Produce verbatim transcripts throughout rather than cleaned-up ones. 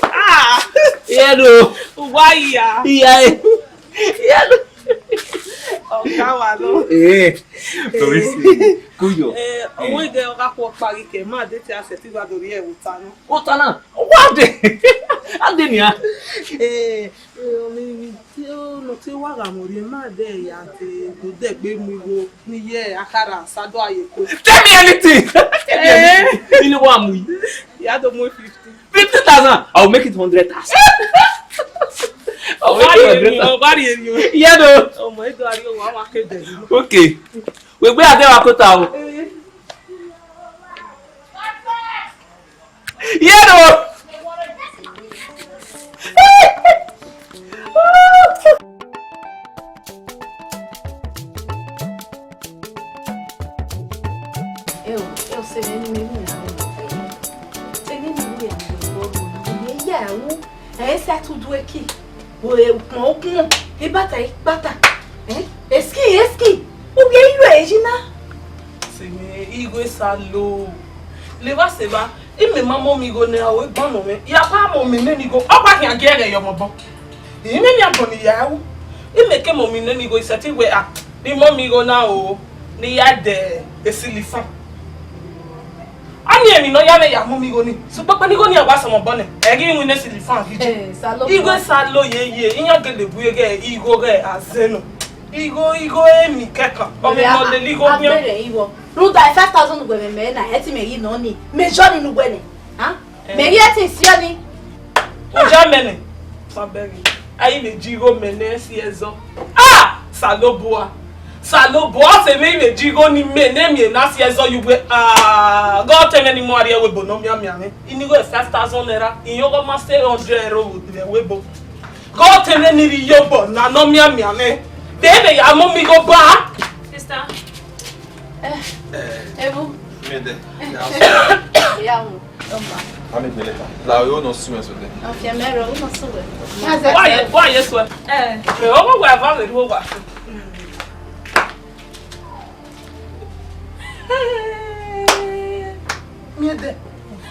Ah! Iye do. Uwa iya. Iya e. Iye do. Ọga wa nọ. Eh. Orisi. Kuyo. Eh, ọmọ ige ọga khuọ kpa ghi ke ma de te a sẹ ti wa do rhie ẹvbo ta nọ. Ota na. Wa de. A de nia. Eh, Ọni ni te, nọ te wa gha mu rhie ma dẹ ya te do dẹgbe mu igho ni ye akhara sa do aye ko. Tell me anything. Tell me anything. Inu wa mu yi. Ya do mu fifty. Fifty thousand. I will make it hundred thousand. I will make it hundred thousand. Ọba rhie emwi. Yeah, no. Ọmọ edo ari owa wa ke de. Okay. We gbe ade wa kota o. Eh. Iye do. Eo, eo, se vbe ne imẹ ru ya vbe nọ. Se vbe ne imẹ ru ya vbe nọ. Iye ya ru. Ẹ i sa tudu eki, ukpọn ukpọn, ibata ibata, eh? Eski eski, u vbe ru eyi na. Sẹ mẹ, igho sa lo. Levba sẹ evba, imẹ ma mọ mẹ igho ne a ru egban nọ mwẹ. Ya pa mọ mẹ nene igho, ọ gba khian gie ẹghẹ ye ọmọ obọ. Imẹ miẹn agbọn ne I ya ru. Imẹ ke mọ mẹ nene igho, I sẹtin wẹ a, ne I mọ mẹ igho na o, ne I ya dẹ esilifa. Ọni emwi ne ọ ya vbe ya mu mẹ igho ni, sokpan kpa ne igho ni a wa sẹ ọmọ obọ nẹ, ẹ ghi winna esilifa gidi. Eh, Salobua. Igho sa lo yeye, iran gele bu ighẹ igho ghẹ azẹ nọ. Igho, igho emwi kẹkan, ọ vbe nọ lele igho khian. Agbẹrẹ igho. Rhunmwuda five thousand uwẹ mwẹ na, ẹ te mẹ ghi nọ ni, mẹ jọ ni ne uwẹ nẹ. Ha? Eh. Mẹ ghi ẹ te si ọni. U ya mẹ nẹ. Sabẹghe. A i vbe ji igho mẹ ne ẹ si ẹzọ. Ah! Salobua. Salobua, ọ sẹ vbe I vbe ji igho ni mẹ ne emwi na si ẹzọ ye uwẹ. Ah, ghe ọtẹn mwẹ ni mu arriẹ ẹvbo ebo ne ọ mianmian mwẹ. Ini igho five thousand naira, iyẹn ọghe ọ ma sẹ hundred ẹre vbe ẹvbo ebo. Ghe ọtẹn mwẹ ni rhie iyobọ na ne ọ mianmian mwẹ. De vbe ya mu mẹ igho ba? Sister. Eh, ebu. Mẹ dẹ. Ya mu. Ami gbele ta. La yo no su eso de. Afiẹn mẹ rọ, u nọ sẹ uwẹ. Wa ye, wa ye suẹ. Eh. Mẹ, ọ wa wa vẹ ru wa. Miẹn dẹ.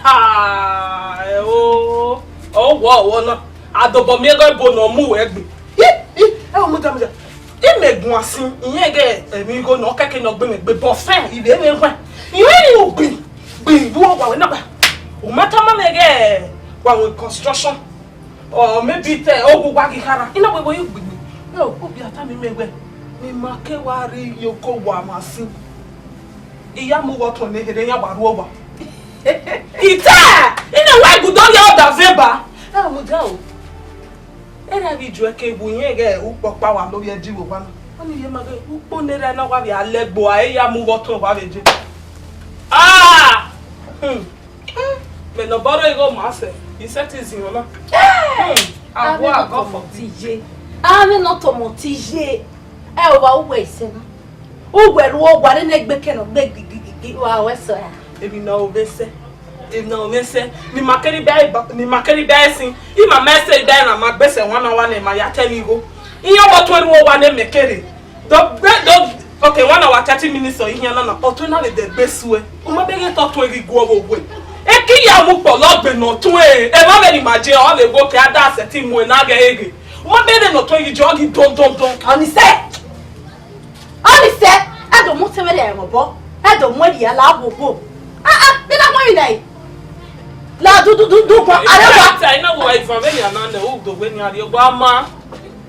Ha, ẹ o. Ọ wọ, ọ wọ na. Adobọ miẹn gọ ebo ne ọ mu wẹ gbe. Ẹ o, mudia, mudia. Imẹ guan sin, iyẹn ghẹ emwi igho ne ọ kẹke ne ọ gbe mwẹ gbe, but fẹn, I vbe mwẹ wẹn. Iyẹn ni ugbin, gbin, du owa wẹ na gba. U ma tama mwẹ ghẹ wa wẹ construction. Or maybe te ogu wa ghi khara. I na wẹ vbe ugbin. Ẹ o, obi a tama mwẹ wẹ, ne ima ke wa rre iyoko wa ma sin. I ya mu uwu ọtuẹn ne ehe rre, iran wa ru owa. Ita! I na wa ibudo rhie ọdavẹ ba. Ẹ o, mudia o. Erha ghi ju ẹke wu irẹn ghẹ ukpọkpa wa lovbiẹ ji vbe owa na. Ọni ye ma ghe ukpo ne erha na wa vbe a lẹ gbe ua, e ya mu vbe ọtẹn uwa vbe je. Ah! Hmm. Mẹ ne ọ bọrọ igho ma sẹ, I sẹtin ziọn na. Hmm. Avbe Ahua ne gọfọ tọmọ ti ye. Avbe ne tọmọ ti ye. Ẹ o, wa uwẹ isẹ na. Uwẹ ru owa ne egbe kẹ nọ gbe gigigigi, wa wẹ sẹ ra? Emwi na o vbe sẹ, emwi na o vbe sẹ, ne ima kere ibe ẹre ba, ne ima kere ibe ẹre sin, ima ma ẹse ibe ẹre na ma gbese wan na wa ne ima ya tẹ mwẹ igho. Iran vbe ọtuẹn ru owa ne mẹ kere. Do gbe, do, okay, wan na wa thirty minutes ọ ihian na na, ọtuẹn na vbe dẹ gbe suẹ. U ma bẹghe te ọtuẹn ghi guọghọ wẹ. Eki ya mu kpọlọ gbe ne ọtuẹn, emwa vbe ne ima je, ọ vbe gho ke a da sẹtin mu ẹre na ghẹ eghe. U ma bẹghe ne ọtuẹn ghi je, ọ ghi don don don. Ọni sẹ. Ọni sẹ, ẹ do mu otẹn mwẹ rhie ẹmwẹ obọ, ẹ do mu ẹre rhie la wo wo. Ah, ah, ne na mu emwi na re. La du, du, du, du, guan, are wa. Ẹ, ẹ, ẹ, na wo ivan vbe yan na nẹ, u do wẹ ne a rhie owa ma.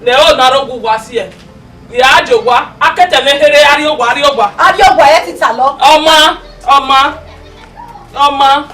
Nẹ o na ro gu wa si ẹ. Ya je owa, akete mwẹ kherhe, a rrie owa, a rrie owa. A rrie owa, ẹ ti ta lọ. Ọma, ọma, ọma.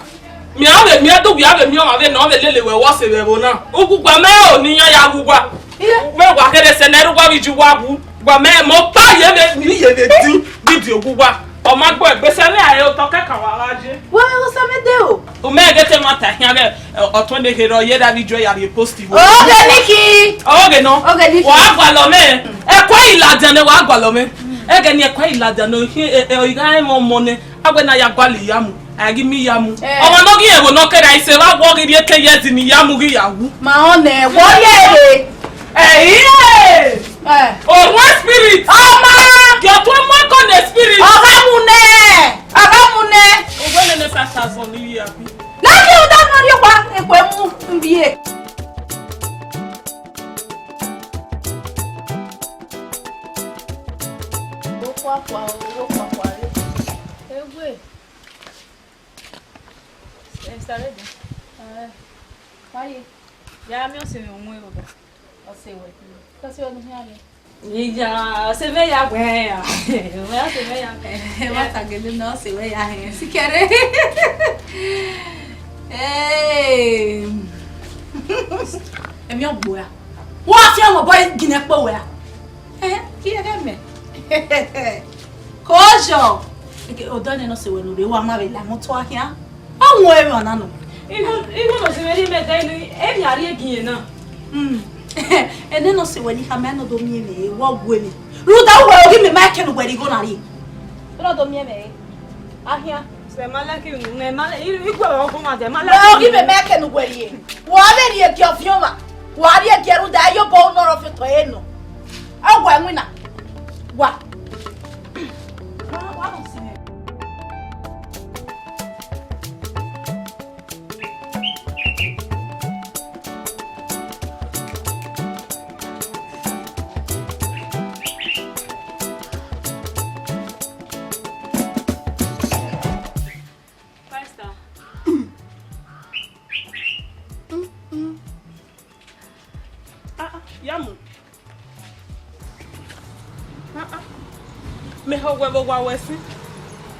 Miẹn avbe miẹn do, wẹ avbe miẹn ọmwa vbe nọ, ọ vbe lele wẹ wọ se vbe ẹvbo na. Ugbugba mẹ o, ne iran ya wu uwa. Iye. Vbe wa kherhe sẹ ne ẹre uwa vbe ju uwa wu. Ugbugba mẹ, mẹ ọkpa ye vbe, mi ye vbe di, vbe di owa. Ọ ma gbe egbe sẹ vbe a re otọ kẹkan wa gha je. Wẹ, Osamẹde o. U mẹ ghe te ma ta khian vbe, ẹ, ọtuẹn ne kherhe ọ ye da vbe ijuẹ ya rhie post vbe. Oghe Niki. Oghe nọ. Oghe Niki. Wa gualọ mẹ. Ẹkua iladian nẹ wa gualọ mẹ. Ẹghẹ ni ẹkua iladian nẹ, ọ khin, ẹ, ẹ, ọ gha rẹn ọmọ nẹ. A wẹ ne a ya gualọ Iyamu, a ghi miẹn Iyamu. Eh. Ọmwa ne ọ ghi rẹn ẹvbo ne ọ kere a i sẹ vbe awọ ghi rhie eke ye ẹzi ne Iyamu ghi ya wu. Ma ọnẹ, wọ ye re. Ẹi! Eh. Orhuẹn spirit. Ọma! Gie ọtuẹn mu ẹko ne spirit. Ọ gha mu nẹ. Ọ gha mu nẹ. Owẹ nene five thousand ni ye abi? Na ghi uda nọ rhie owa, ekpo emu mbie. Okhuakhua o, okhuakhua re. Ewe. Eh, Mister Ready? Eh, why? Ya miẹn ọse mwẹ owẹn o. Ọse wẹ. Ọse wẹ ne u khian rre. Iya, ọse mwẹ ya wẹ ya. Wẹ ọse mwẹ ya wẹ. Ẹ ma ta gele na, ọse wẹ ya hẹn. Sikẹrẹ. Hey. Ẹmí ọgbọ ya. Wọ́n á fi àwọn bọ́ọ̀ gìnà pé wẹ̀ á. Ẹ, kí ẹ mẹ. Kojo. Eke, ọdọ nẹ nọ se wẹ nure, wa ma vbe la mọtọ a khian. Ọ wọn ẹmwẹ ọna nọ. Igho, igho nọ se vbe rhie mẹ da inu, emwi a rhie gie na. Hmm. Ẹnẹ nọ se wẹ ni khama nọ do miẹn mwẹ, wọ gue mwẹ. Rhunmwuda uwẹ oghi mẹ ma kẹ ne uwẹ rhie igho na rhie. Nọ do miẹn mwẹ. A khian. Sẹ ma like unu, mẹ ma like, i, i gue ọghe ọma dẹ, ma like. Wẹ oghi mẹ ma kẹ ne uwẹ rhie. Wa vbe rhie gie ọviọn ọmwa. Wa rhie gie rhunmwuda, ẹ yobọ unu ọrọre fi otọ ẹre nọ. A wa winna. Wa. Wa, wa nọ si mwẹ. Five star. Ah, ah, Iyamu. Ah, ah. Mẹ họ wẹ vbe owa wẹ sin.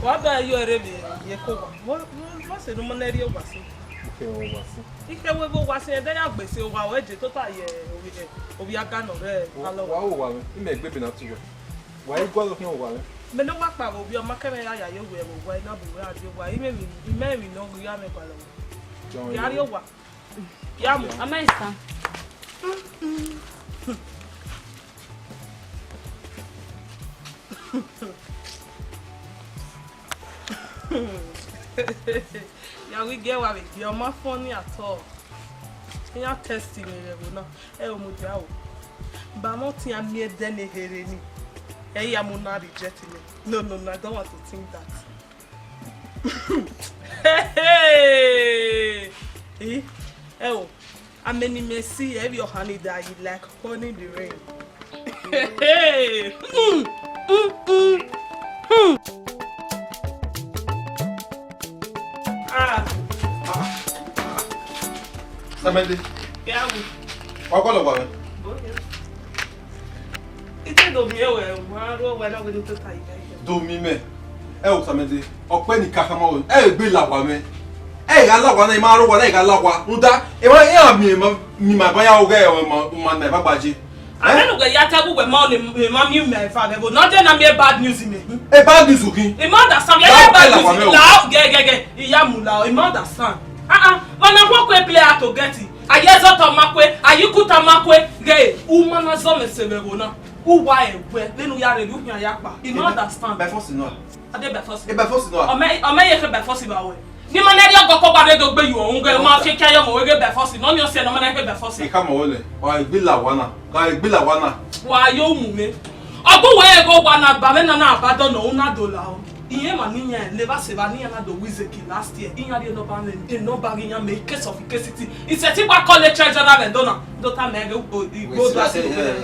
Wa bẹ yọ ẹre vbe ye ko wa. Vbọ, vbọ, vbọ sẹ ne ọmọ nẹ rrie owa sin? Ikẹ vbe owa sin. Ikẹ wẹ vbe owa sin, ẹdẹ ya gbe sẹ owa, ọ je tota ye ovbi, ovbi aga nọ rre alọ. Wa ho owa mwẹ, imẹ egbe ebe na tu wẹ. Wa i gualọ khian owa mwẹ. Mẹ ne wa kpa vbe ovbi ọma kẹmwẹ ya ya ye owẹ vbe owa, I na bu wẹ a rrie owa, imẹ emwi, imẹ emwi ne ọ ghi ya mwẹ gualọ. Ya rrie owa. Iyamu. Ama isa. Ya wi gie wa vbe gie ọma funny at all. Iran test me vbe ẹvbo na. Ẹ o mudia o. Ba mọ tian miẹn ẹdẹ ne kherhe ni. Ẹ ya mu na reject me. No, no, no, I don't want to think that. Hey, hey. Eh, ẹ o, amẹ ne imẹ si, ẹ vbe ọhan ni da yi like honey in the rain. Hey, hmm, hmm, hmm, hmm. Ah. Samẹde. Ya wu. Wa kọ lọ gba mwẹ. Okay. I te do miẹn wẹ, wa rro wẹ na wẹ ne tota yi. Do mi mẹ. Ẹ o Samẹde, ọkpẹ ni ka khama wẹ, ẹ gbe la owa mwẹ. Ẹ gha la owa na, I ma rro owa na, ẹ gha la owa. Rhunmwuda, ẹ wa, iran miẹn ma, ni ma ba ya oghe, ẹ ma, ma na eva gbaje. Amẹ ne uwẹ ya ta gu wẹ ma, ne ma miẹn mẹ eva vbe ẹvbo na, ọ de na miẹn bad news mẹ. E bad news khin? I ma understand, ya bad news. La, gẹ, gẹ, gẹ, Iyamu la, I ma understand. Ah, ah, wa na khuo kue play hard to get it. A ye zọtọ ma kue, a ye ukuta ma kue, ghe, u ma na zọ mwẹ sẹ vbe ẹvbo na. U wa ẹwẹ, vbene u ya rherhe u khian ya kpa. I ma understand. By force nọ. A de by force. E by force nọ. Ọ mẹ, ọ mẹ ye khe by force ba wẹ. Ni ma na rhie ọgọ kọ gba rre do gbe yu ọhun, ghe, ma fi ẹkia yọ mọ wẹ ghe by force. Nọ ni ọ sẹ ne ọ ma na khe by force. I khama wẹ nẹ, wa gbe la owa na, wa gbe la owa na. Wa yo mu mẹ. Ọ gu wẹ ẹghẹ owa na gba mwẹ na na ba dọ nọ, u na do la o. Iran emwa ne iran levba sẹ evba ne iran na do wu Izeki last year, iran rhie nọmba mwẹ, nọmba ghi iran mẹ, in case of case ti. I sẹtin gba call treasurer vbe Ẹdo na, do tama ẹre igbo do a si do wẹ.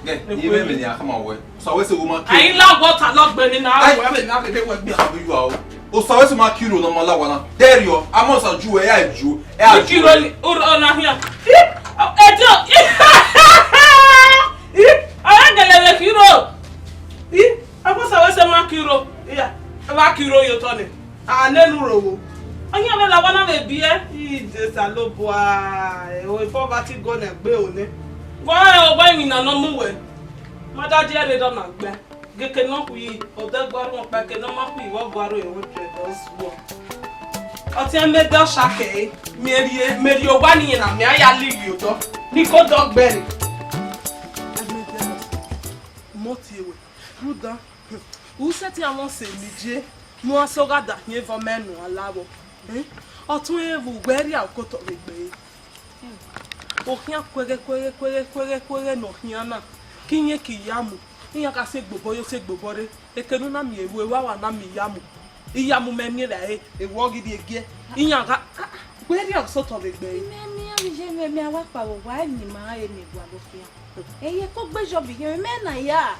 Gẹ, I mwẹ emwi ne a khama wẹ. Osa wẹ sẹ wo ma kẹ. A i la water lọgbe ni na, wẹ vbe na ghe wẹ gbe. Abi yu a o. Osa wẹ sẹ ma kiro ne ọ ma la owa na. Dẹrriọ, a ma osa ju ẹ, ya ju, ẹ a ju. Kiro ni, ur-, ọ na hian. Ẹ ti o. Ẹ gele vbe kiro. Ọnẹ, a nene u ro vbo? Ọyẹn vbe la wa na vbe biẹ. Ije Osanobua, ẹre poverty gọ ne gbe o nẹ. Vbe ọre ọgba emwi na nọ mu wẹ? Ma da die rre dọ na gbẹ. Geke ne ọ khui, ọ dẹ gua ru ọkpa, eke ne ọ ma khui, vbe ọ gua ru ẹre hundred, ọ zuọ. Ọtiẹn mẹ dọ shake, mẹ rhie, mẹ rhie owa ni na, mẹ a ya livbi odọ, ne I ke odọ gbẹre. Mọ tie wẹ, rhunmwuda, u sẹtin avọn sẹ emidiẹ ne uan sẹ gha da khian evọ mẹ ne uan la vbọ. Ọtẹn vbe uwẹ rria okotọ vbe egbe ẹre. Okhian kuẹghẹ, kuẹghẹ, kuẹghẹ, kuẹghẹ, kuẹghẹ ne ọ khian na, ke irẹn ke iyamu, iran gha sẹ egbobọ yo, sẹ egbobọ rre. Eke ne u na miẹn vbe evbavba na miẹn iyamu, iyamu mẹ miẹn vbe ẹre, evbavba ghi rhie giẹ, iran gha, a, a, wẹ rria osotọ vbe egbe ẹre. Mẹ miẹn vbe iye mwẹ, mẹ a wa kpao vbe owa, ẹ ne ima gha re ne gualọ khian. Eye ko gbe yọ vbe iye mwẹ, mẹ na ya.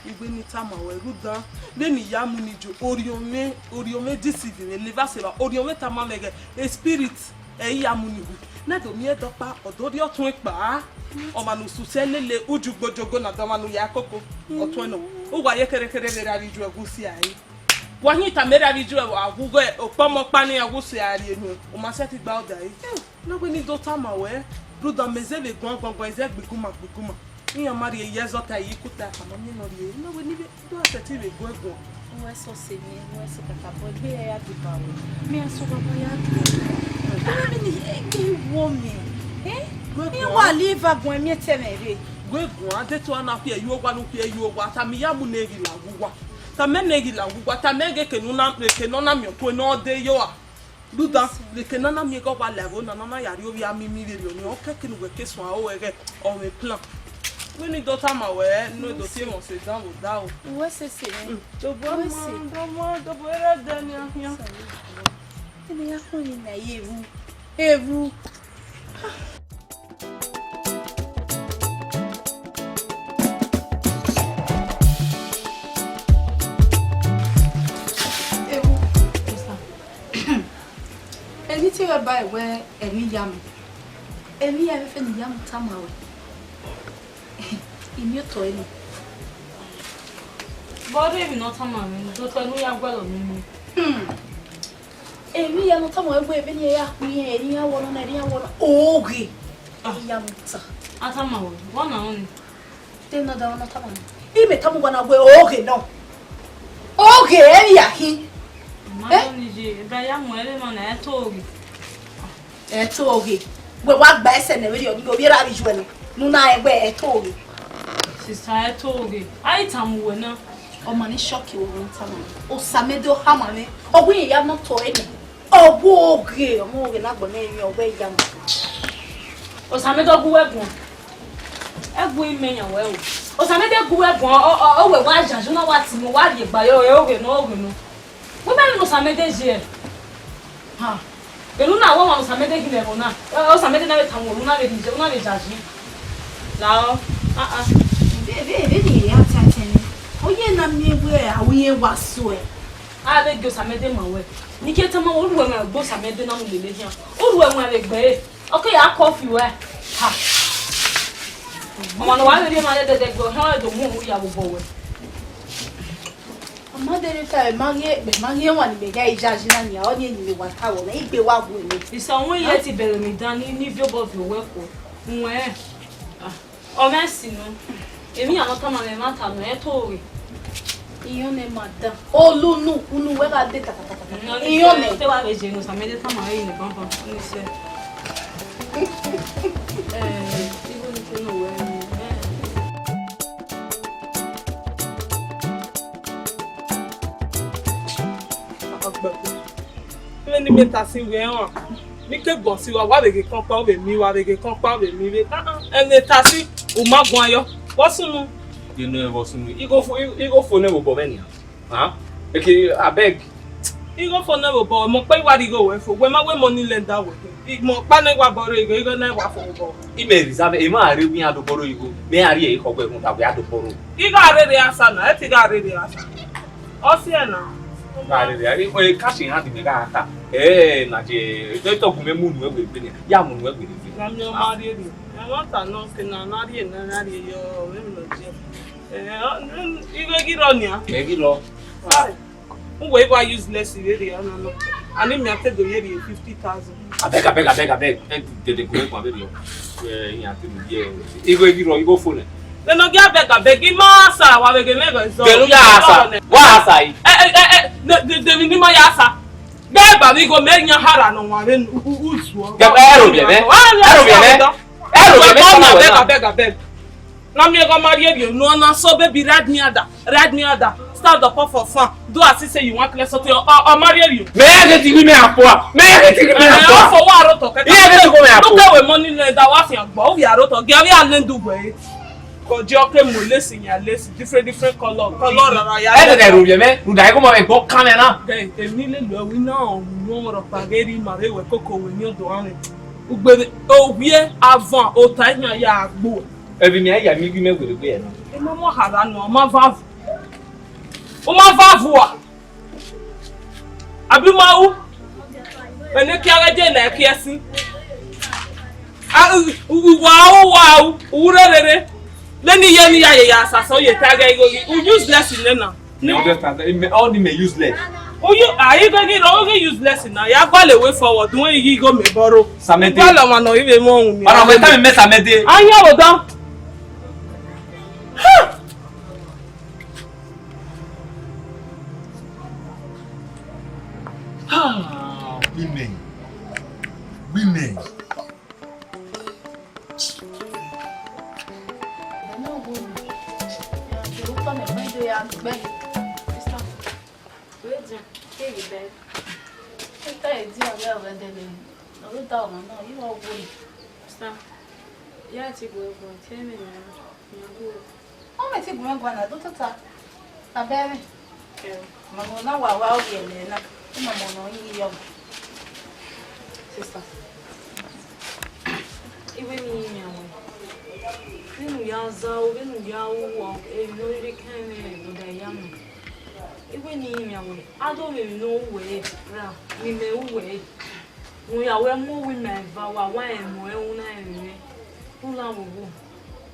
Ugbẹn ne I tama ruẹ, rhunmwuda, vbene iyamu ni jo, orhiọn mwẹ, orhiọn mwẹ deceive mwẹ, liver saver, orhiọn mwẹ tama mwẹ ghẹ, spirit, ẹ i iyamu ni hu. Ne a do miẹn ẹdẹ ọkpa, ọ do rhie ọtuẹn kpao. Ọmwa ne usu sẹ lele, uju gbojogo na, da ọmwa ne u ya koko, ọtuẹn nọ. Uwa ye kẹrẹkẹrẹ vbe erha vbe ijuẹ ghe usia ẹre. Wa hin tama erha vbe ijuẹ wa wu ghe okpọmọ ọkpa ne iran ghe usia rrie nuẹn, u ma sẹtin gba odẹ ẹre. Ne wẹ ne I do tama ruẹ, rhunmwuda mẹ zẹ vbe guan guan guan, I zẹ gbiguma gbiguma. Iran ma rhie ye ẹzọ ta, iyikuta, a ma miẹn ne ọ rhie, ne wẹ ne I do sẹtin vbe gu ẹguan. Uwẹ sẹ ọse mwẹ, uwẹ sẹ kakabọ, egbe ya ya deba ruẹ. Mẹ a sẹ owa ya deba. Uwẹ vbene egbe wọ mẹ. Eh? Gu ẹguan. I wa live aguan miẹn tẹ mwẹ rre. Gu ẹguan, de te uwa na khuẹ ye owa, ne u khuẹ ye owa, tama iyamu ne ghi la gu uwa. Tama ne ghi la gu uwa, tama ghe eke ne u na, eke ne ọ na miẹn ọtuẹn ne ọ de ye uwa. Rhunmwuda, vbe eke ne a na miẹn ghe ọ wa la ẹvbo na, ne a na ya rhie ovbi a mimi vberriọ nii, ọ kẹke ne uwẹ ke suẹn aro ruẹ ghẹ, ọ mwẹ plan. Vbene I do tama ruẹ, ne u do tie mwẹ ọse dan vbe odaro. Uwẹ sese mwẹ. Dobọ ma, dobọ, dobọ erha dẹ ne a khian. Ene ya khuẹn ne a ye evbu, evbu. Evbu, sister. Emwi te wẹ ba wẹ emwi iyamu. Emwi iyamu fẹfẹ ne iyamu tama ruẹ. I miẹn otọ ẹre. Vbe ọ rre emwi ne ọ tama mwẹ, do otọ ne u ya gualọ ne u miẹn. Hmm. Emwi iyamu tama ruẹ wẹ vbene iran ya khui iran, erha iran wọ nọ na, erha iran wọ nọ. Oghe. Ah. Iyamu ta. A tama ruẹ, vbọ na rọnmwẹ? Te na da na tama na. I mẹ tama uwa na wẹ oghe nọ. Oghe ẹre a khin. Ma Eh? Nọ ni ye, ebe ya mu ẹre ma na, ẹ to oghe. Ẹ to oghe. Wẹ wa gba ẹsẹ nẹ vberriọ, ovbi erha vbe ijuẹ nọ. Ne u na rẹn wẹ ẹ to oghe. Sister, ẹ to oghe. A i tama uwẹ na. Ọma ni shọki wẹ ne u tama. Osamẹdẹ ọ khama mwẹ. Ọ wẹ irẹn ya nọ otọ ẹre nẹ. Ọ wẹ oghe, ọmọ oghe ne agbọn nẹ emwi, ọ wẹ iyamu. Osamẹdẹ gu wẹ guan. Ẹ gu imẹ yan wẹ o. Osamẹdẹ gu wẹ guan, ọ, ọ, ọ wẹ wa zazọ na wa tini, wa rhie gba yọ, ẹ oghe nọ, oghe nọ. Wẹ ma rẹn ne Osamẹdẹ ye? Ha. Enu na wẹ ọmwa ne Osamẹdẹ ghi lẹ ẹvbo na. Ọ, Osamẹdẹ na vbe tama unu na vbe rhie, unu na vbe zazọ. Lao. Ah, ah. Vbe, vbe, vbe ni ya ta tẹn. Ọ ye na miẹn wẹ, a ru irẹn wa suẹ. A vbe gie Osamẹdẹ ma wẹ. Ne I ke tama wẹ, u ru ẹmwẹ gbe Osamẹdẹ na mu lele khian. U ru ẹmwẹ vbe egbe ẹre. Ọ ke ya kọfi wẹ. Ha. Ọmwa ne ọ wa vbe rhie ma dẹdẹdẹ gbe, ọ họn do mu ohu ya vbe obọ wẹ. Ọ ma dẹrẹ ta, ma ghi, ma ghi wan ni mẹ gha zazọ na nia, ọ ni eni mẹ wa ta wọ na, igbe wa gu mẹ. Isa, ọmọ ye ti bẹrẹ mi dan ni, ni viọ obọ viọ wẹ khuọ. Uwẹ. Ah. Ọ mwẹ ẹse nọ. Emwi iran ne ọ tama mwẹ, ma ta nọ, ẹ to oghe. Iran nẹ ma dan. Olu unu, unu wẹ gha de takataka. Iran nẹ. Te wa vbe je ne Osamẹdẹ tama ẹre ne banban. Ni sẹ. Eh, igho ni ke nọ wẹ. Vbene imẹ ta sin wẹ rẹn, ne I ke gbọn si wa, wa vbe ghe kọnkpa, u vbe miẹn, wa vbe ghe kọnkpa, u vbe miẹn vbe. Ah, ah, ẹmwẹ ta sin, u ma guan yọ. Vbọ sunu? Ye ne vbọ sunu? I gho fo, I, I gho fo nẹ vbe obọ mwẹ nian. Ah, eke, abeg. I gho fo nẹ vbe obọ, mẹ ọkpa I wa rhie igho ruẹ fo, wẹ ma wẹ money lender wẹ. I mẹ ọkpa ne I wa bọrọ igho, igho ne I wa fo vbe obọ. I mẹ reserve, emwa a rre wẹ iran do bọrọ igho, mẹ a rhie ekhọe wẹ rhunmwuda wẹ a do bọrọ. I gha rherhe asa na, ẹ te I gha rherhe asa. Ọ siẹ na. Gha rherhe, e, e, cash in hand mẹ gha ta. Ẹ, na je, e, e, tọ gu mẹ mu nuẹ wẹ egbe nẹ, ya mu nuẹ wẹ egbe. Na mi ọ ma rhie ni. Ẹ, wẹ ta nọ ke na, na rhie na, na rhie yọ, vbene ọ je. Ẹ, ọ, igho ghi rrọọ nian. Ẹ ghi rrọọ. Ai. Uwẹ wa useless vberriọ nana. Ani mia te do ye rhie fifty thousand. Abeg, abeg, abeg, abeg. Eh, dede go pa vberriọ. Eh, iran te do ye. Igho ghi rrọọ, igho fo nẹ. Nene ọ ghi abeg, abeg, ima sa wa vbe ghe mwẹ ghẹ zọ. Gẹlu ya sa. Wa sa yi. Eh, eh, eh, eh, de, de, de, ni ma ya sa. Gẹ ba vbe igho mẹ yan hara nọ wa vbe u, u, u zuọ. Gẹ, ẹ ro biẹ mẹ. Ẹ ro biẹ mẹ. Ẹ ro biẹ mẹ. Abeg, abeg, abeg. Na miẹn ghe ọ ma rhie rhie unu ọna, so baby, ride me harder, ride me harder. Stand up for fun. Do as if say you wan clear something. Ọ, ọ, ọ ma rhie rhie. Mẹ ya ghe ti ghi mẹ apo a. Mẹ ya ghe ti ghi mẹ apo a. Ọ fọ wa aro tọ kẹkẹ. Iye ghe ti ghi mẹ apo. Look at we money lender wa fian gbọ. Uwẹ aro tọ. Gẹ vbe a lend uwẹ. Kọjọ ke mo lace yan lace, different, different color, color rara ya. Ẹ tẹtẹ ro yẹ mẹ, rhunmwuda ẹghẹ ọmọ mẹ gbọ kan mẹ na. Gẹ, èmi lè lo ẹwì náà, ọ̀hún náà rọ̀ pàgẹ́rì màrẹ́wẹ̀ kókó wẹ̀ ní ọ̀dọ̀ àárín. Ugbẹn ovbiẹ avan ota iran ya gbo. Ẹvbi mẹ ya mi ghi mẹ were gbe ẹre. Ẹ ma mọ hara nọ, ọ ma va vu. Ọ ma va vu a. Abi ma ru. Ẹne kia ghẹ je na ẹkiẹ sin. A, u, u, u, wa u, wa u, u rerere. Leni ye ni ya ye ya sasa ye ta ghe igho ghi. U useless nena. You understand? Ime, all the men useless. Uyu, a igho ghi ro ghi useless na. Ya gba le way forward. Wẹ igho me bọrọ. Samede. Gba lọ ma nọ ive mo ohun mi. Ọna wẹ tami mẹ Samede. Anya wo dan. Ah, women. Women. Ẹdẹ ne ọ wu mẹ, ya kẹ ukọ mẹ, mẹ do ya gbe. Sister, wẹ dia, keghi bẹe. Ita ediọn vbe ọvẹdẹ vbe, ọ vbe da ọmwa na, I wa wu mẹ. Sister, ya ti gu ẹguae, te ẹmwẹ ne ọ ra, ya gu ẹguae. Ọ mẹ ti gu mwẹ guan na, do tota. Abẹ mwẹ. Mama na wa wa ovbi ẹlẹ na. Mama na yi yọ. Sister. Iwe ni yi yan wẹ. Vbene u ya zẹ o, vbene u ya ru o, emwi ne ọ rhirhi kẹn mwẹ, brother Iyamwẹ. Iwe ni yi yan wẹ. A do vbe emwi ne ọ ru wẹ ra, ne imẹ ru wẹ. Mu ya wẹ mu owa ima eva, wa wa rẹn mu ẹre una ẹmwẹ mwẹ. U la vbe owo.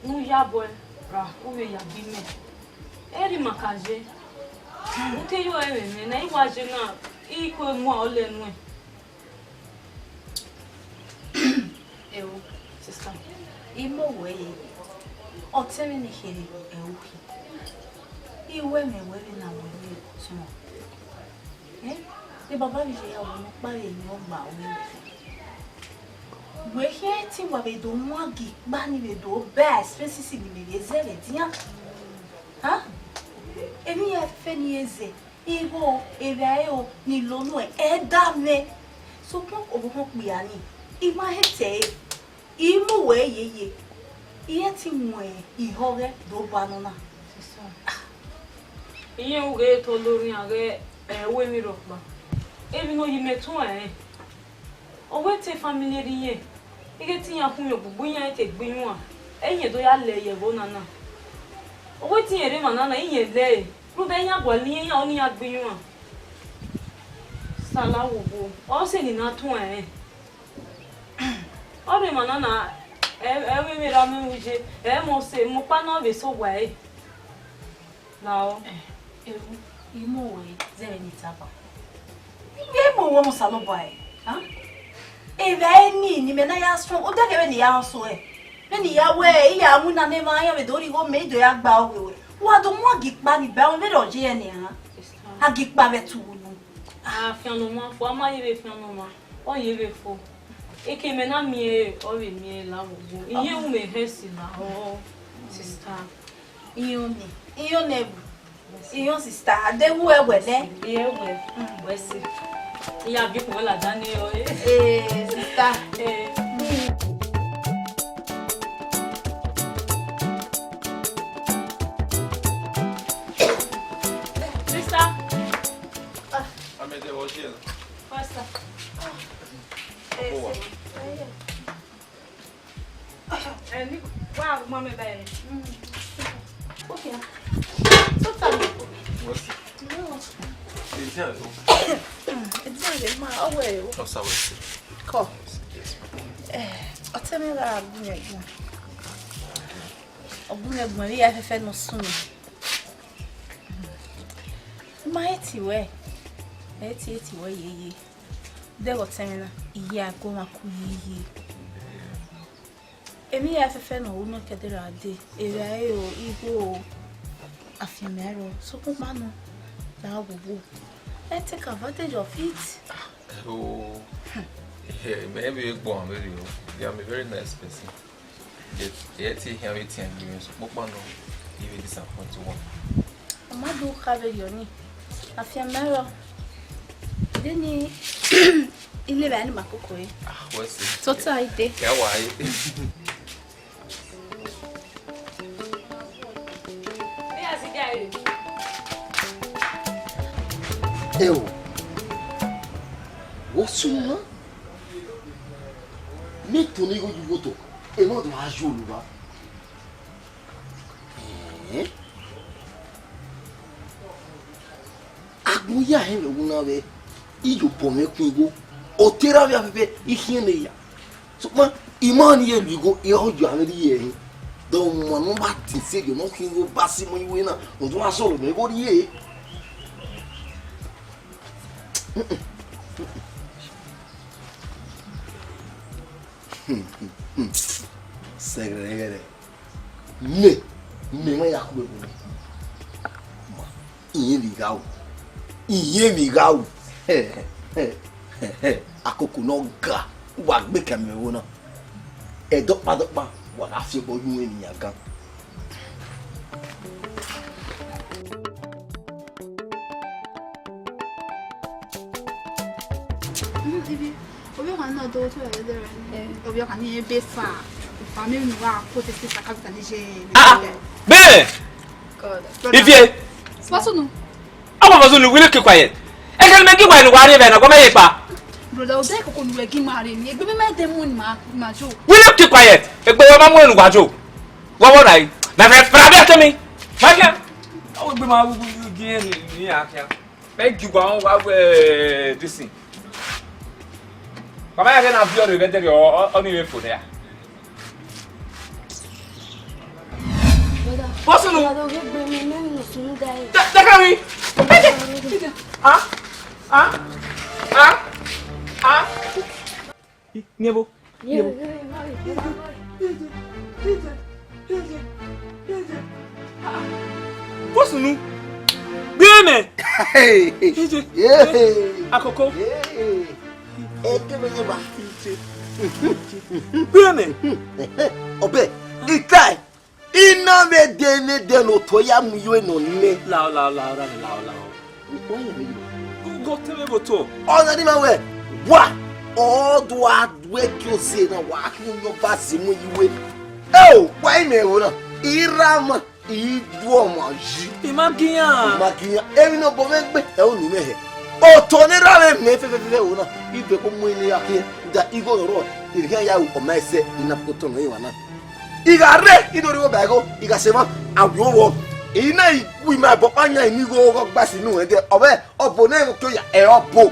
Ne u ya bọe ra, u vbe ya bi mẹ. Erha ima ka ye. U te yo ẹmwẹ mwẹ ne I wa ye na, I kue mu ọlẹ nuẹn. Eo, sister, I mu owẹ ye. Ọtẹn mwẹ ne kherhe ẹre u khin. I wẹ mẹ wẹ vbene a wẹ ne suẹn. Eh? De baba vbe ye ya wẹ ne ọkpa vbe emwi ọgba ru. Wẹ khian te wa vbe do wan gie ikpa ni vbe do ba expenses ni vbe vbe zẹ vbe edian. Ha? Emwi ya fẹ ne I zẹ, igho, evbare o, ni lo nuẹn, ẹ da mwẹ. Sokpan ọvbokhan okpia ni, I ma he te ẹre. I mu wẹ yeye, I he te mu ihọ ghẹ do ba nọ na. Iye u ghe to lo rian ghẹ ẹ ru emwi rhọkpa. Emwi ne ọ ye imẹ tuan rẹn. Ọ wẹ te family rhie, ighẹ te iran khuiẹn ogbugbu iran te gbe iran, ẹ i rẹn do ya lẹ ye ẹvbo na na. Ọ wẹ te irẹn rre emwa na na, irẹn lẹ ẹre, rhunmwuda iran gualọ irẹn, iran ọnii iran gbe iran. Sala wo wo, ọ sẹ ne I na tuan rẹn. Ọ rre emwa na na, ẹ, ẹ vbe vbe ra mwẹ vbe ye, ẹ mọ sẹ, mẹ ọkpa na vbe sẹ owa ẹre. Lahọ. Eru, I mu owẹ zẹ vbene I tama. Vbe mu owẹ mu Osanobua ẹre, a? Evbare ni, ne imẹ na ya sọn, odẹ kevbe ne I ya rẹn ọsọ ẹre. Vbene I ya wẹ, I ya winna ne emwa iran vbe do rhie igho mẹ, I do ya gba aro vbe wẹ. Wa do mu agiekpa ni ba ẹmwẹ vbene ọ ye ẹre nian. Agiekpa vbe ẹtu unu. A fian ne ọmwa fo, a ma ye vbe fian ne ọmwa, ọ ye vbe fo. Eke mẹ na miẹn ẹre, ọ vbe miẹn ẹre la vbe owo. Iye u mẹ hẹ si la, ọ, sister. Iye ọni, iye ọni ẹvbo. Iye sister, a deghẹ uwẹ wẹ nẹ. Iye wẹ, wẹ si. Iye abi kpọnmwẹ ladian ne ọ re. Eh, sister. Eh. Sister. Ah. Amẹdẹ wọ ṣe. Pastor. Ah. Eh, Apo wa. Eh, ni, wa mọ mi bẹrẹ. Okay. So tell me. What's it? It's here, though. It's here, ma. Oh, wait. Oh, sorry. Call. Yes. Eh, I'll tell me that. Ọ bu mwẹ ẹgbẹn vbe ya fẹfẹ ne ọ sunu. Ma he tie ruẹ. Ẹ tie eti wẹ yeye. Deghẹ ọtẹn mwẹ na, iye aguọmwa ku yeye. Emwi hia fẹfẹ ne ọ ru nọ ke ẹdẹ ra dee, erha ẹre o, igho o, afianma ẹre o, sokpan ma nọ, la wo wo. Let's take advantage of it. Oh, mẹ vbe gbọ vberriọ. You are a very nice person. Yet, yet he hear me ten years. Sokpan ma nọ, he will disappoint you. Ọ ma do kha vberriọ ni. Afianma ẹre o. De ni ile vbe ni ma koko e. Ah, what's it? Tota ide. Yeah, why? Eo, what's your name? Me to ni go you go to. E mo do ajo lu ba. Eh? Agbọn ya hẹn vbe wu na vbe iyobọ mwẹ khin igho, ọ te ra vbe afẹfẹ, I khian ne ya. Sokpan ima ni ye lu igho, I ho yo amẹ rhie ẹre. Dọ ọmwa ne ọ ma tin sẹrriọ ne ọ khin igho ba si mu iwe na, ọ do wa sọlọ mẹ igho rhie. Sẹghẹrẹghẹrẹ. Mẹ, mẹ ma ya khu ẹvbo nẹ. Ma, I yẹn vbe gha ru. I yẹn vbe gha ru. Akoko ne ọ ga, wa gbe kan mẹ vbo na. Ẹdọkpa dọkpa, wa gha fi obọ yu ẹmwẹ yan gan. Ovbi ọkhan na do to ẹdẹ rẹ. Eh. Ovbi ọkhan ni ebe fa. Fa mi nu wa ko te sa ka ta ni je. Ah, be! God. Ivie! What's on? Awa vazunu, will you keep quiet? Ẹghẹ ne mẹ ghi wa enu wa rre vbe na, gua mẹ ye kpa. Brother, o de koko nu wẹ ghi ma rre ni. Egbe mẹ ma de mu ni ma, ma jo. Will you keep quiet? Egbe wa ma mu enu wa jo. Wa wọ rai. My friend, friend, abeg to me. My friend. Awa egbe ma wu wu gi ni ni akia. Mẹ ghi wa wa wẹ this thing. Baba ya na viọ rre vbe ẹdẹrriọ, ọ, ọ ni vbe fo nẹ ya. Brother, Bosunu. Brother, we gbe mi, me no sunu die. Take me. Ah? Ah? Ah? Ah? Niebo. Niebo. Bosunu. Gbe mẹ. Hey. Akoko. Hey. Eke me ye ba. Gbe mẹ. Ọbẹ, itai. I na vbe de ne de ne otọ ya mu yo nọ nẹ. Lao, lao, lao, lao, lao, lao. Why you mean? Go, go tell me what to. Ọ na ni ma wẹ, wa, ọ do a wẹ ki o se na, wa ki o yọ ba se mu yi we. Eo, wa i mẹ ro na. I ra ma, I du ọmwa yi. I ma gi iran. I ma gi iran. Emwi ne obọ mwẹ gbe, ẹ o nu mwẹ hẹ. Otọ ne ra vbe mẹ fẹfẹfẹfẹ ro na. I vẹ ko mu eni ya khian. Da igho nọ rrọọ, I rhie iran ya ru ọma ẹsẹ, I na otọ nọ emwa na. I gha rre, I do rhie ba igho, I gha sẹ emwa, a wi ovbọ. I na i gu ima ẹbọ ọkpa yan ini igho ọghe ọgbaisi unu ẹdẹ, ọ vbe ọbo ne ẹmwẹ oke ya, ẹ ọbo.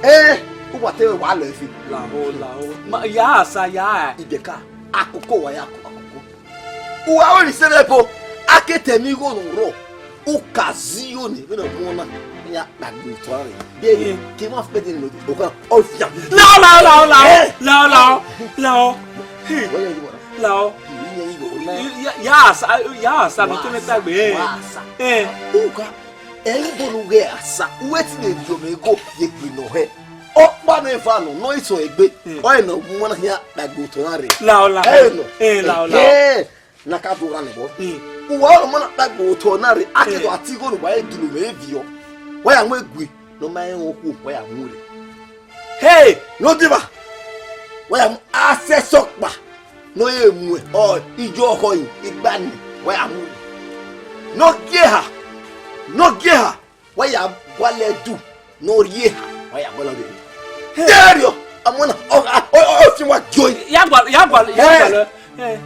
Ẹ, uwa te wa lọ ẹfe. Lahọ, lahọ. Ma, ya asa, ya. Idẹka, akoko wa ya kọ akoko. Uwa ru ni sẹ vbe ẹbo, a ke ta ẹmwẹ igho ne ọ rrọọ. U ka zi yo ne vbene ọ mu na, ya kpagbe otọ rẹ. De ke ma fẹ de ne o ka ọ fian. Lao, lao, lao, lao. Eh. Lao, lao, lao. Hey. Wọ́n yẹ yíwọ́ náà. Lao. Ìlú yẹn yíwọ́ náà. Ya, ya asa, ya asa, no to me tagbe. Wá asa. Eh. U ka, ẹ ń bọ̀ ló gẹ asa. Uwe ti lè di ọmọ ego ye gbe nọ hẹ. Ọkpa ne fa nọ, nọ isọ egbe. Hmm. Ọ yẹ nọ mu na ya kpagbe otọ na rẹ. Lao, lao. Ẹ nọ. Eh, lao, lao. Eh. Na ka do gha nẹ vbọ. Hmm. Uwa ọrọ ma na kpagbe otọ na rre, a ke do a tigho ne uwa e dulu mwẹ viọ. Wa ya mu egui ne ọ ma rẹn okhuo, wa ya mu rre. Hey, ne odiba, wa ya mu asẹsẹ ọkpa ne ọ ye mu ọ, iye ọkhọ yi, igba ni, wa ya mu rre. Ne ọ gie eha, ne ọ gie eha, wa ya gualọ ẹdu ne ọ rhie eha, wa ya gualọ rre. Hey. Dẹrriọ, ọmọ na, ọ, ọ, ọ, ọ fi wa dio yi. Ya gualọ, ya gualọ, ya gualọ. Hey. Eh.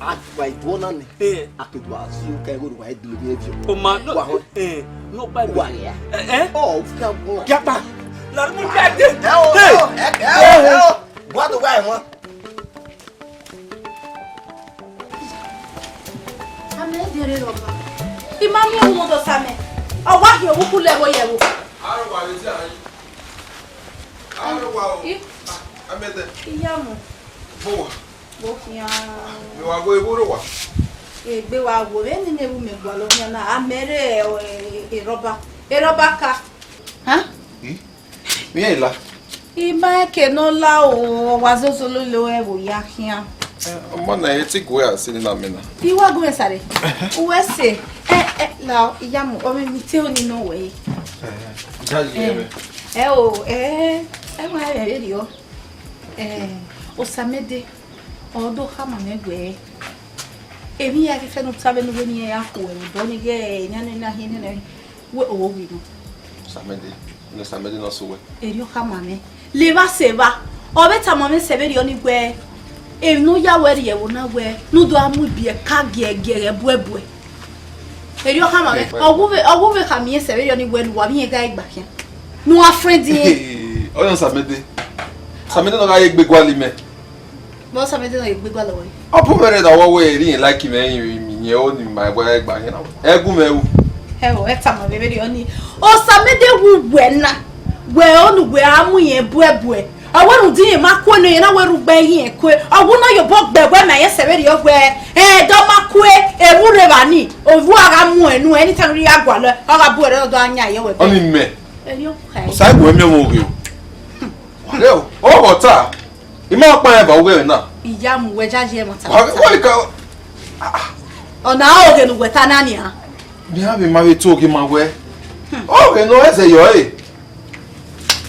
A gba iduọ na nẹ. Eh. A ke do a si oka igho ne uwa e dulu mwẹ viọ. O ma no. Wa họn. Eh, no pa wa ya. Eh, eh. Ọ fi agbọn. Ya pa. La mu ja de. Ẹ o, ẹ o, ẹ o, ẹ o. Wa do wa ẹ wọn. Amẹ dere rọba. I ma miẹn uhunmwu do sa mẹ. Ọ wa hiẹn vbe ukhu lẹ vbe ye ẹvbo. Arọgha vbe zi a yi. Arọgha o. I- Ah, amẹdẹ. Iyamu. Bo wa. Bo khian. Mi wa go ewu rre wa. Egbe wa wo vbe ni ne ru mẹ gualọ khian na. A mẹ rre, eh, eh, rọba. E rọba ka. Ha? I? Mi ẹ la. I ma ke nọ la o, wa zozolo lo ẹvbo ya khian. Eh, ọmọ na, e ti gu ẹ a sẹ ne na mẹ na. I wa gu ẹ sare. Uwẹ sẹ. Eh, eh, la, Iyamu, ọ vbe mi te oni nọ wẹ. Eh, ja ye mẹ. Ẹ o, eh, ẹ ma rẹ rriọ. Eh, Osamẹde, ọ do khama mwẹ wẹẹ, emwi hia fẹfẹ ne u ta vbene uwẹ ne iran ya khu ẹre odọ ni ghẹ, iran ne na hin nene, wẹ o ghi nọ. Osamẹde, ne Osamẹde nọ sẹ uwẹ. Erriọ khama mwẹ. Levba sẹ evba, ọ vbe tama mwẹ sẹ vberriọ ni wẹẹ, emwi ne u ya wẹ rrie ẹvbo na wẹẹ, ne u do gha mu ibiẹka giẹgiẹ ghẹ buẹbuẹ. Erriọ khama mwẹ, ọ wu vbe, ọ wu vbe khama irẹn sẹ vberriọ ni wẹẹ ne uwa vbe irẹn gha gba khian. Ne uwa friend irẹn. Ọyọn Osamẹde. Osamẹde ne ọ gha ye egbe gualọ mẹ. Vbọ Osamẹde ne ọ ye egbe gualọ wẹ? Ọ bu mwẹ rre da wẹ wẹ erriọ irẹn like mwẹ, irẹn o ni ma wẹ gha gba khian na. Ẹ gu mwẹ ru. Ẹ o, ẹ tama mwẹ vberriọ ni. Osamẹde wu wẹ na. Wẹ o nu wẹ a mu irẹn buẹbuẹ. Ọ wẹ rhunmwuda irẹn ma kue nọ, irẹn na wẹ rhugbe irẹn kue. Ọ wu ne ọ ye obọ gbe wẹ ma irẹn sẹ vberriọ wẹ, ẹ, dọ ma kue, evbure vba ni, ovbi uwa gha mu ẹn nu, anytime ne I ya gualọ, ọ gha bu ẹre, ọ do gha yan ye wẹ. Ọni mẹ. Erriọ kha. Osa, ẹ gu mwẹ miẹn ọmọ oghe o. Wa rẹ o, ọ vbe ta. I ma kpa rẹn ba ughẹmwẹ na. Iyamu, wẹ ya ye ẹmwata. Wa, wa ka. Ọna oghe ne uwẹ ta na nian. Mẹ a vbe ma vbe to oghe ma wẹ. Oghe ne ọ ẹzẹ yọ ẹre.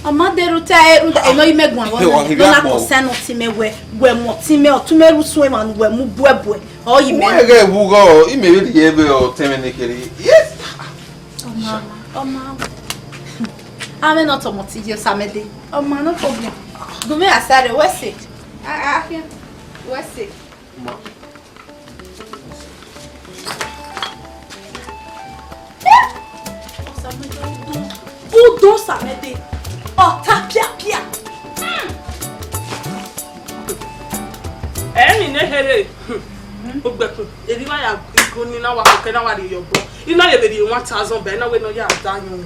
Ọ ma de rhunmwuda, rhunmwuda, enọ i mẹ guan vbọ. He, wa na, he, nọ na kọ sẹ ne ọtẹn mẹ wẹ, wẹ mu ọtẹn mẹ, ọtẹn mẹ ru suẹn emwa ne uwẹ mu buẹbuẹ. Ọ yi mẹ. Wẹ ghẹ vbe ugho, imẹ vbe rhie vbe ọtẹn mwẹ ne kherhe. Yes. Ọ ma, ọ ma. Amẹ ne ọ tọmọ te iye Osamẹde. Ọ ma, no problem. Gu mwẹ asare, wẹ sẹ. A, a, khian. Wẹ sẹ. Ma. Osamẹde, udo, udo Osamẹde, ọ ta piapia. Ẹmwẹ ne kherhe, ogbẹkun, erriọ I ya igo ni na wa kọkẹ na wa rhie ye obọ. I na ye vbe rhie one thousand ba, I na wẹ ne ọ ya da yọn.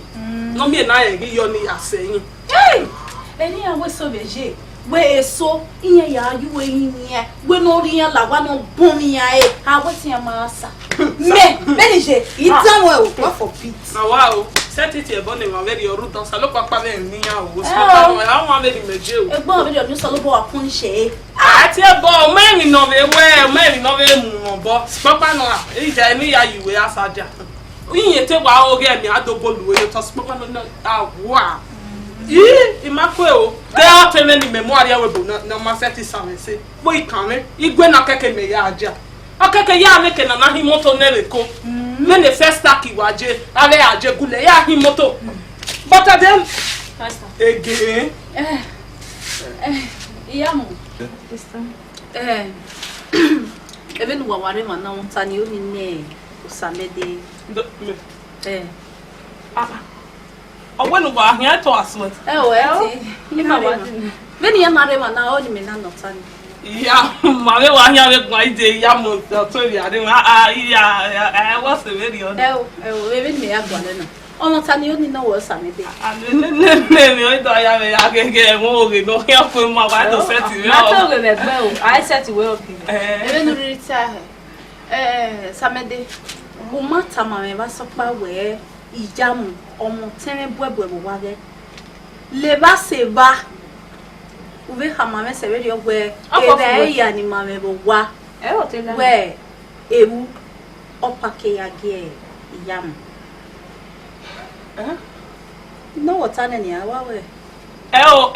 Ne ọ miẹn na rẹn ghi yọ ni ya sẹ ẹyin. Hey! Eni iran wẹ eso vbe ye, wẹ eso, iran ya ye uwu iyinna, wẹ ne ọ rhie iran la owa ne ọ bun iran ẹre, a wẹ te iran ma sa. Mẹ, vbene I ye, I danmwẹ o, God forbid. Awa o, sẹtin tie ẹbọ ne emwa vberriọ rre udan, Osanobua kpa mwẹ ne iran o, Osanobua, a wan vbene imẹ ye o. Egbọn vberriọ ne Osanobua wa punish ẹre. A tie ẹbọ, ọ ma emwi ne ọ vbe wẹ, ọ ma emwi ne ọ vbe mu mwẹ obọ. Kpakpa nọ ra, I da emwi ya ye uwẹ a sa dia. Iyẹn te wa oghe ẹmwẹ a do bọ lu ẹre otọ, sokpan nọ a wa. I, I ma kue o. Te ọ te mwẹ ne imẹ mu arriae ebo na, ne ọ ma sẹtin sa mwẹ ẹse. Vbe I kan mwẹ, I gue na kẹkẹ mẹ ya dia. Ọ kẹkẹ ya mwẹ ke na na hin imoto nẹ vbe eko. Vbene first attack wa je, avbe a je gulẹ, ya hin imoto. But then, Pastor. Again. Eh, eh, Iyamu. Sister. Eh, vbene uwa wa rre emwa na, ọmọta ni oni nẹ Osamẹde. Ndo, me. Eh. Ah, ah. Ọ wẹ ne uwa khian ẹto asuẹn. Ẹ o, ẹ o. Ima wa. Vbene iran ma rre emwa na, ọ ni mẹ na nọ ọta ni. Iya, ma vbe wa khian vbe guan ide, Iyamu, ọtẹn vbe a rre emwa. Ah, ah, iya, ẹ, ẹ, wẹ sẹ vberriọ ni. Ẹ o, ẹ o, vbene mẹ ya gualọ na. Ọmọta ni oni nọ wẹ Osamẹde. Ah, ne, ne, ne, ne, ne, ọ da ya vbe ya gẹgẹ, ẹmwẹ oghe ne ọ khian kue ma wa do sẹtin vbe. Ma ọ to ghe vbe ẹgbẹ o, a i sẹtin wẹ oke. Eh. Vbene u rhirhi ta hẹ. Eh, Osamẹde, u ma tama mwẹ vbe asọkpa wẹẹ, Iyamu, ọmọ ọtẹn mwẹ buẹbuẹ vbe owa ghẹ. Levba sẹ evba, u vbe khama mwẹ sẹ vberriọ wẹẹ, ọ kọ evba fun wẹ. Eya ne ima mwẹ vbe owa. Ẹ o te la. Wẹẹ, eru, ọ pake ya gie Iyamu. Eh? Ne ọ ta nẹ nian, wa wẹẹ. Ẹ o,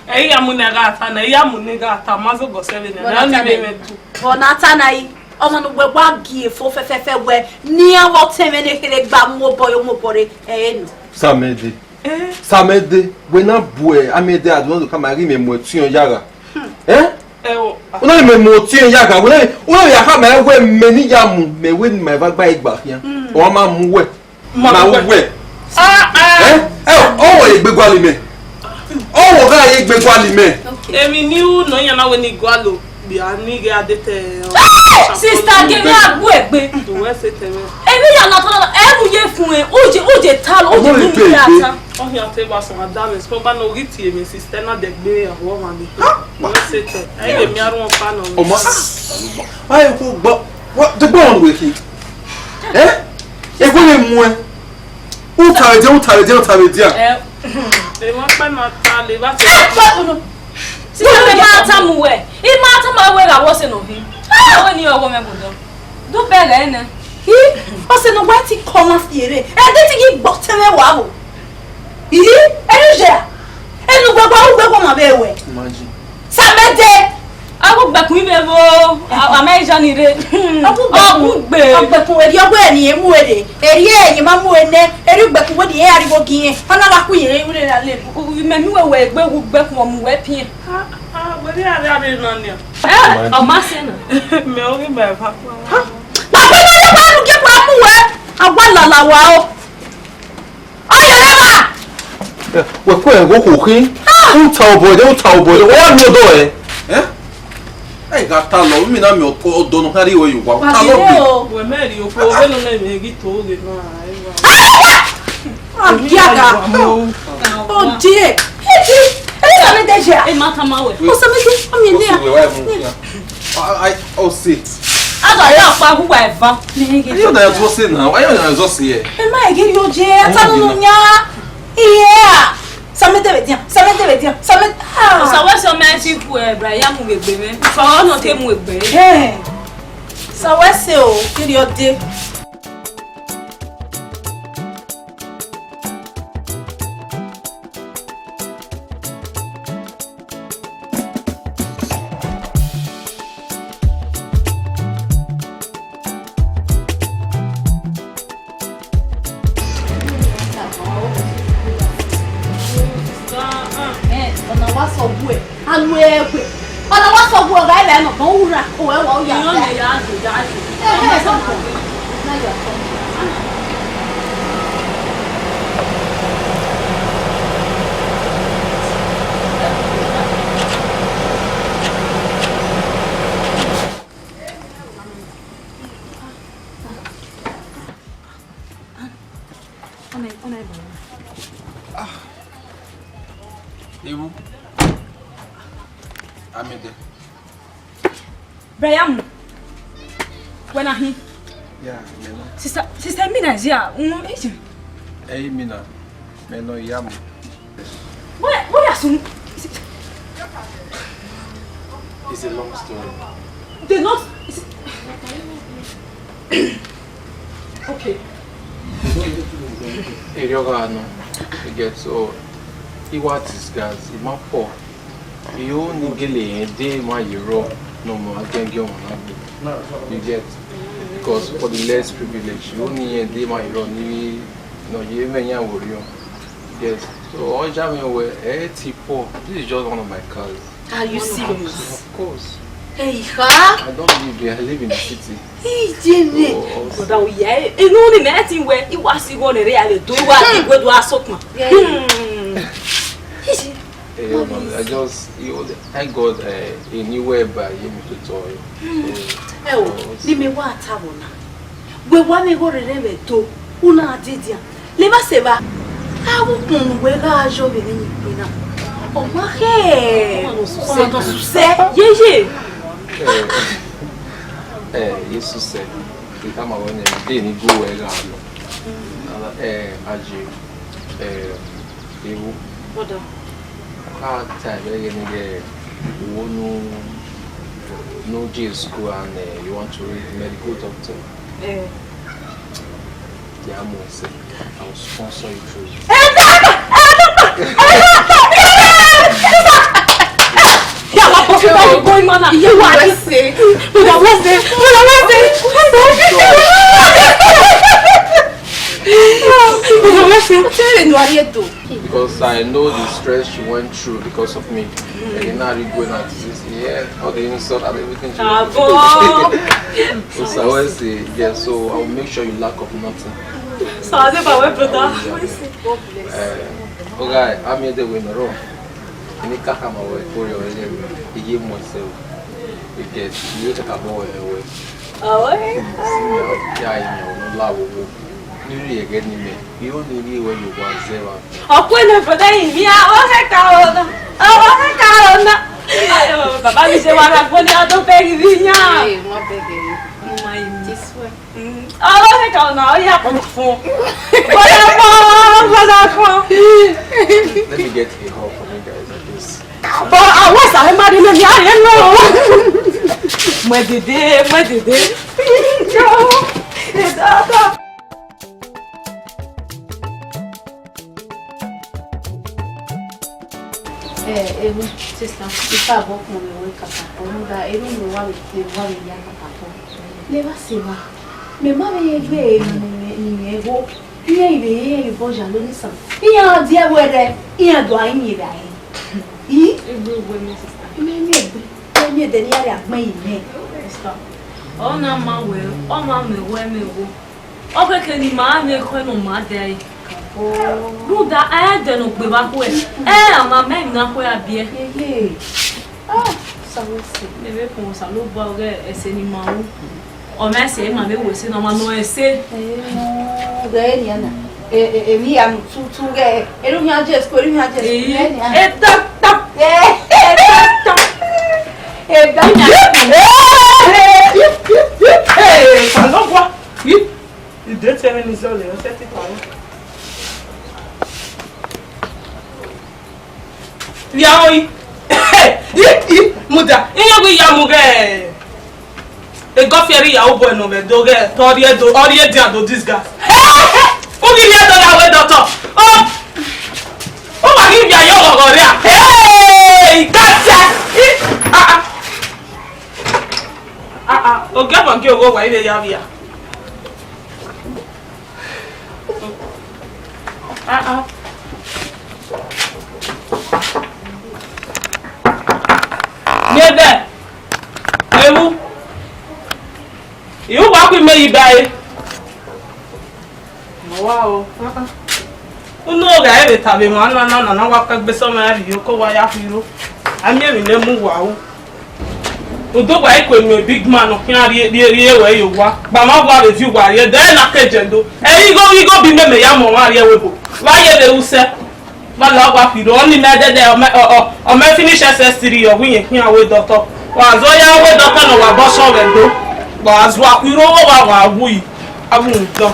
ẹ, Iyamu ne gha ta na, Iyamu ne gha ta, ma zẹ obọ sẹ vbe nẹ, vbọ na ta na, vbọ na ta na yi, ọmọ ne uwẹ wa gie fo fẹfẹfẹ wẹ, ne iran vbe ọtẹn mwẹ ne kherhe gba mu obọ yo mu obọ rre, ẹ, ẹ nọ. Osamẹde. Eh? Osamẹde, wẹ na bu Amẹde adunmwọdọ khama ghi mẹ mu ẹtin ya gha. Hmm. Eh? Ẹ o. Wẹ na mẹ mu ẹtin ya gha, wẹ na, wẹ na ya khama wẹ mẹ ne Iyamu, mẹ wẹ ne ma eva gba igba khian. Hmm. Ọ ma mu wẹ. Ma wẹ. Ah, ah. Eh? Eh, ọ wẹ ye egbe gualọ mẹ. Ọ wẹ gha ye egbe gualọ mẹ. Okay. Emwi ne u nọ iran na wẹ ne I gualọ, bia ni ghe a de te. Hey! Sister, ghe vbe a gu egbe. Do wẹ sẹ tẹ mwẹ. Emwi ya na tọ na, ẹ mu ye fun ẹ, u je, u je ta, u je mu egbe ya ta. Ọ khian te vba sọn ada mwẹ, sokpan ne ọ ghi tie mwẹ sister na dẹgbe avbe ọmwa ni. Wẹ se tẹ, ẹ i vbe miẹn arhunmwu ọkpa nọ. Ọmọ, a ye ku gbọ, wa, de gbọ wọn wẹ khin. Eh? Ego ye muẹn. U ta vbe dia, u ta vbe dia, u ta vbe dia. Ẹ, emwa ọkpa na ta le, vbe a te. Sister, vbe ma ta mu wẹ, I ma ta ma wẹ gha wẹ ọse nọ hin. Ah, wẹ ni ọghọ mwẹ bọdọ. Do bẹghe nẹ. Hi, ọse ne uwa ti kọ na fie rre, ẹ de ti ghi gbe ọtẹn mwẹ wa vbo. Hi, ẹ i ye a? Enu ugbẹkun, ugbẹkun ma vbe wẹ. Imagine. Samẹdẹ. Agbẹkun ivbe vbo, a, a ma i ja ni rre. Ọgugbe. Ọgugbe. Ọgbẹkun, erriọ wẹ ni e mu ẹre. Erriọ ẹre ma mu ẹre nẹ, erriọ ugbẹkun wẹ ni e ariwo gi ẹn. Ọ na gha ku yere ure ra le. U, u, mẹ mi wẹ wẹ egbe ugbẹkun ọ mu wẹ piẹn. Ah, ah, wẹ rhie arria rre nọ nian. Eh, ọ ma sẹ na. Mẹ ọ ghi mẹ eva. Papa na ye wa nu gie pa mu wẹ. A wa lala wa o. Ọ ye eva. Wẹ ku ẹghẹ okhuo khin. U ta obọ ẹdẹ, u ta obọ ẹdẹ. Wa miẹn odọ ẹ. Eh? Ẹ gha ta lọ, mi na miẹn ọdọ nọ khan rhie wẹ ye owa. U ta lọ gbe. Wẹ mẹ rhie okhuo, vbene ọ na mwẹ ghi to ghe na, eva. Agiaga. Oh dear. Edi, edi Samẹdẹ ya. E ma tama wẹ. O Samẹdẹ, ọ miẹn nẹ. What's the way? Why am I here? I, I, oh, sit. Ada ya pa hu wa eva. Ayo na ya zọ se na. Ayo na ya zọ se ye. E ma ege yo je, ata no nya. Iye a. Samẹdẹ vbe dia, Samẹdẹ vbe dia, Samẹdẹ. Ah. Sa wẹ se ọ ma fi ku, eh, Brian mu vbe egbe mwẹ. Fa ọ nọ te mu egbe. Eh. Sa wẹ se o, kiri ọ de. Eh, ọna wa sẹ ọghe uẹ, a nu ẹre gbe. Ọna wa sẹ ọghe uẹ, ọ gha re ẹmwẹ nọ, ọ ura, ọ wẹ wa, ọ ya. Iran ya do, ya do. Eh, eh, something. Now you are talking. Ah. Ewu. Amẹdẹ. Brian, wẹ na hin? Ya, mẹ nọ. Sister, sister Mina is here. Mm, eh, Ẹ i Mina, mẹ nọ ya mu. Where, where are some? It's a long story. They not. Is it, okay. Erriọ gha nọ, you get, so, I wa disguise, I ma fọ. I ho ni gele rẹn de ma ye rrọọ ne ọ ma giẹngiẹn ọmwa na gbe. You get? Because for the less privilege, I ho ni rẹn de ma ye rrọọ ni, nọ ye mwẹ yan vbe orhiọn. Yes. So, ọ ya mwẹ wẹ, ẹ ti poor. This is just one of my cars. Are you serious? Of course. Hey, ha? I don't live here. I live in the city. Hey, Jimmy. So, Brother, oh, yeah. You know, the man thing where he was, he wanted to do what he would do as soap man. Yeah. Hmm. Hey, no, I just, you know, thank God, uh, he knew where by him to tell you. Hmm. So, ẹ o, so, ni mi wa ta wọ na. Wẹ wa mwẹ igho rere vbe do, u na dee dia. Levba sẹ evba, avbe ukpọn ne uwẹ gha yọ vbe emwi ne I kpe na, ọ ma khẹ ọmwa ne ọ susẹ. Yeye. Eh, eh, ye susẹ. I tama wẹ nẹ, de ni gu wẹ gha nọ. Eh, aye, eh, ewu. Brother. How time ẹ ghẹ ne ghẹ wo nu, nu J school and, eh, you want to read medical doctor? Eh. They are more say, I will sponsor you through. Eh, doctor! Eh, doctor! Eh, doctor! Eh, doctor! Yeah, what possible going on now? You are say, you are say, you are say. Because I know the stress she went through because of me. And now you going out to this, yeah, all the insult and everything she went through. So I always say, yeah, so I'll make sure you lack of nothing. So I say, my brother, God bless. Eh, okay, I'm here the way in the room. Any kakama we put your head, you must say, you get, you take a boy away. Oh, eh? Yeah, you know, no love. Nene ẹghẹ ne imẹ, I ho ne I rhie ruẹ ye owa zẹ evba. Ọkpẹn ne brother yi via, ọ hẹ ka ọ na. Ọ hẹ ka ọ na. Ayo, baba mi se wa ra gbọn ni a do beg vi yan. Hey, mo beg you. Mo ma yi. This way. Mm. Ọ hẹ ka ọ na, ọ ya kọ fun. Bọdọ fun, bọdọ fun. Let me get a hug from you guys, please. But I was a married man, I didn't know. Mẹ dede, mẹ dede. Yo, ẹ dada. Eh, eh, sister, ifa abọ kpọnmwẹ wẹ kakabọ, rhunmwuda erhunmwu ne wa vbe, ne wa vbe ya kakabọ. Ne evba sẹ evba, mẹ ma vbe ye egbe emwa ne imẹ, ne imẹ gho, iran i vbe rẹn vbe obọ ya lo ni san. Iran dia ẹvbo ẹrrẹ, iran do a yin vbe a rẹn. I? Egbe uwẹ mẹ, sister. Imẹ miẹn egbe, imẹ miẹn ẹdẹ ne iran rhie agbọn ye imẹ. Sister, ọ na ma wẹ, ọ ma mẹ wẹ mẹ gho. Ọ khẹke ne ima miẹn ekhọe ne ọ ma dẹ ẹre. Rhunmwuda, a i dẹ ne ọ gbe vbe akhuẹ. Ẹ, a ma mẹ emwi ne akhuẹ a biẹ. Yeye. Ah, Osanobua. Mẹ vbe kpọnmwẹ Osanobua ọghe ẹse ne ima ru. Ọ ma ẹse, ima vbe ru ẹse ne ọ ma nọ ẹse. Eh, ghẹ nian na. Eh, eh, emwi hia nu tutu ghẹ. Erhunmwu hia Jesu, erhunmwu hia Jesu. Eh, ghẹ nian. Eh, ta, ta. Eh, eh, ta, ta. Eh, da. Eh, eh, eh, eh, eh, Osanobua. Ide te ẹmwẹ ni zọlọ, ọ sẹtin kpao. Via oi. I, i, mudia, iran ghi ya mu ghẹ. Egọfiẹre ya obọ nọ vbe do ghẹ, te ọ rhie do, ọ rhie dian do disguise. U ghi rhie do ya wẹ dọtọ. Ọ, u ma ghi via ye ọghọghọ rria. Hey, gase. I, ah, ah. Ah, ah, ogiọvbọ gie ogho wa i vbe ya via. Ah, ah. Miẹn ẹdẹ, ewu, I ru wa ku ime yi ba ẹre. Ọ wa o. Ah, ah. Unu gha ẹvbe ta vbe emwa na, na, na, na wa ka gbe sọmwa rhie oko wa ya khui ro. A miẹn emwi ne mu wa o. Odogba i ku enu big man nọ khian rhie, rhie, rhie ruẹ ye owa. Gba ma wa vbe viọ uwa rhie, de na ke jẹ do. Ẹ igho, igho bi meme ya mu ọmwa rhie ẹvbo ebo. Vbe a ye vbe ru sẹ. Vbe a la wa khui ro, ọni mẹ dẹdẹ, ọ mẹ, ọ, ọ, ọ mẹ finish S S three, ọ wẹ irẹn khian wẹ dọtọ. Wa zọ ya wẹ dọtọ ne wa bọ sọ vbe do. Wa zua khui ro, wa, wa wu yi. A wu dọ.